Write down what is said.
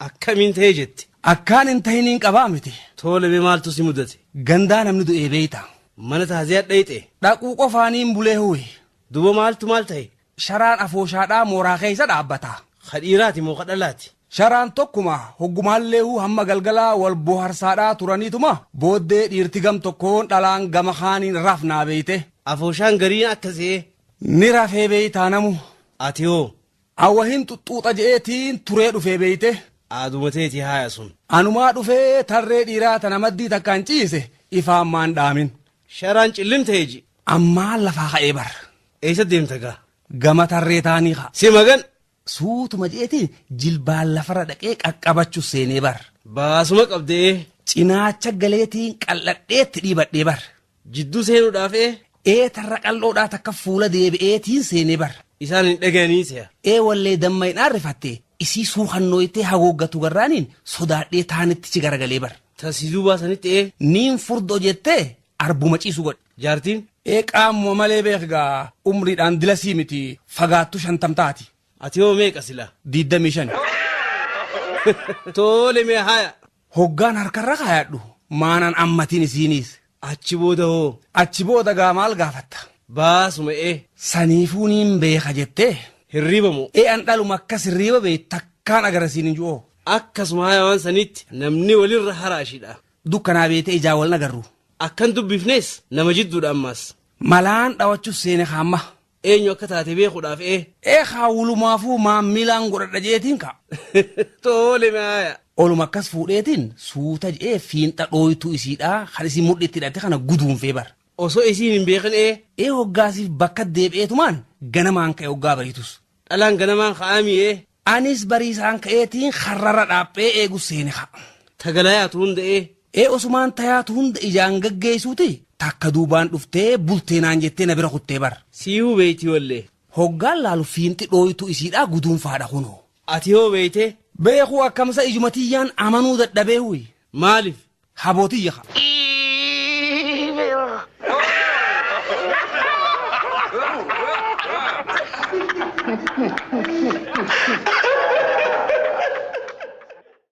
Akkamiin ta'e jette? Akkaan hin tahiniin qabaa miti. Tole mee maaltu si mudate? Gandaa namni du'ee beeyta. Mana taaziyaa dhayxe. Dhaquu qofaaniin bulee huwe. Duuba maaltu maal ta'e? Sharaan afooshaadhaa mooraa keessa dhaabbata. Ka dhiiraati moo ka dhalaati? Sharaan tokkuma hoggumaalleehuu hamma galgalaa wal boharsaadhaa turaniituma booddee dhiirti gam tokkoon dhalaan gama kaaniin rafnaa beeyte. Afooshaan gariin akkasee. Ni rafee beeytaa namu. Ati hoo? Awwahin xuxxuuxa je'eetiin turee dhufee beeyte. Aaduma teeti haaya sun. Anumaa dhufee tarree dhiiraa tana maddii takkaan ciise ifaan maan dhaamin. Sharaan cillim ta'e ji. Ammaan lafaa ka'ee bar. Eessa deemta gaa? Gama tarree taanii ka'a. Si magan. Suutuma je'eetiin jilbaan lafarra dhaqee qaqqabachu seenee bar. Baasuma qabdee. Cinaacha galeetiin qal'adheetti dhiibadhee bar. Jidduu seenuudhaaf ee? Ee tarra qal'oodhaa takka fuula deebi'eetiin seenee bar. Isaan hin dhagayanii se'a. Ee wallee dammaynaan rifatte isii suukannooytee hagooggatu garraaniin sodaadhee taanitti chi garagalee bar. Ta si duubaa sanitti ee? Niin furdo jettee arbuma ciisu godhe. Jaartiin? Ee qaamuma malee beek gaa umriidhaan dilasii miti fagaattu 50 taati. Ati hoo meeqa sila? 25. Tole mee haya. Hoggaan harkarra kaayadhu maanan ammatiin isiiniis. Achi booda hoo? Achi booda gaa maal gaafatta? Baasuma ee. Saniifuu niin beeka jettee. Hirriiba moo? Ee an dhaluma akkas hirriiba beey takkaan agara siin hin ju'oo. Akkasuma haya waan sanitti namni walirra haraashidha. Dukkanaa beetee ijaa wal nagarru. Akkan dubbifnes nama jidduudha ammaas. Malaan dhawachu seene kaamma. Eenyu akka taate beekuudhaaf ee. Ee kaa wulumaafuu maammilaan godhadha je'eetiin kaa. Tole mee haya. Oluma akkas fuudheetiin suuta je'ee fiinxa dhooytuu isiidhaa kan isiin mudhiitti hidhatte kana guduunfee bar. Osoo isiin hin beekin ee. Ee hoggaasiif bakka deebi'eetumaan ganamaan ka'e hoggaa bariitus. Dhalaan ganamaan ka'aamii ee. Anis bariisaan ka'eetiin karrarra dhaaphee eegu seene kaa. Ta galayaatu hunda ee. Ee osumaan tayaatu hunda ijaan gaggeessuuti takka duubaan dhuftee bultee naan jettee na bira kuttee bar. Siihuu beeyti wallee. Hoggaan laalu fiinxi dhooytuu isiidhaa guduunfaadha kunoo. Ati hoo beeytee? Beekuu akkamsa ijuma tiyyaan amanuu dadhabee huy. Maalif? Haboo tiyya ka.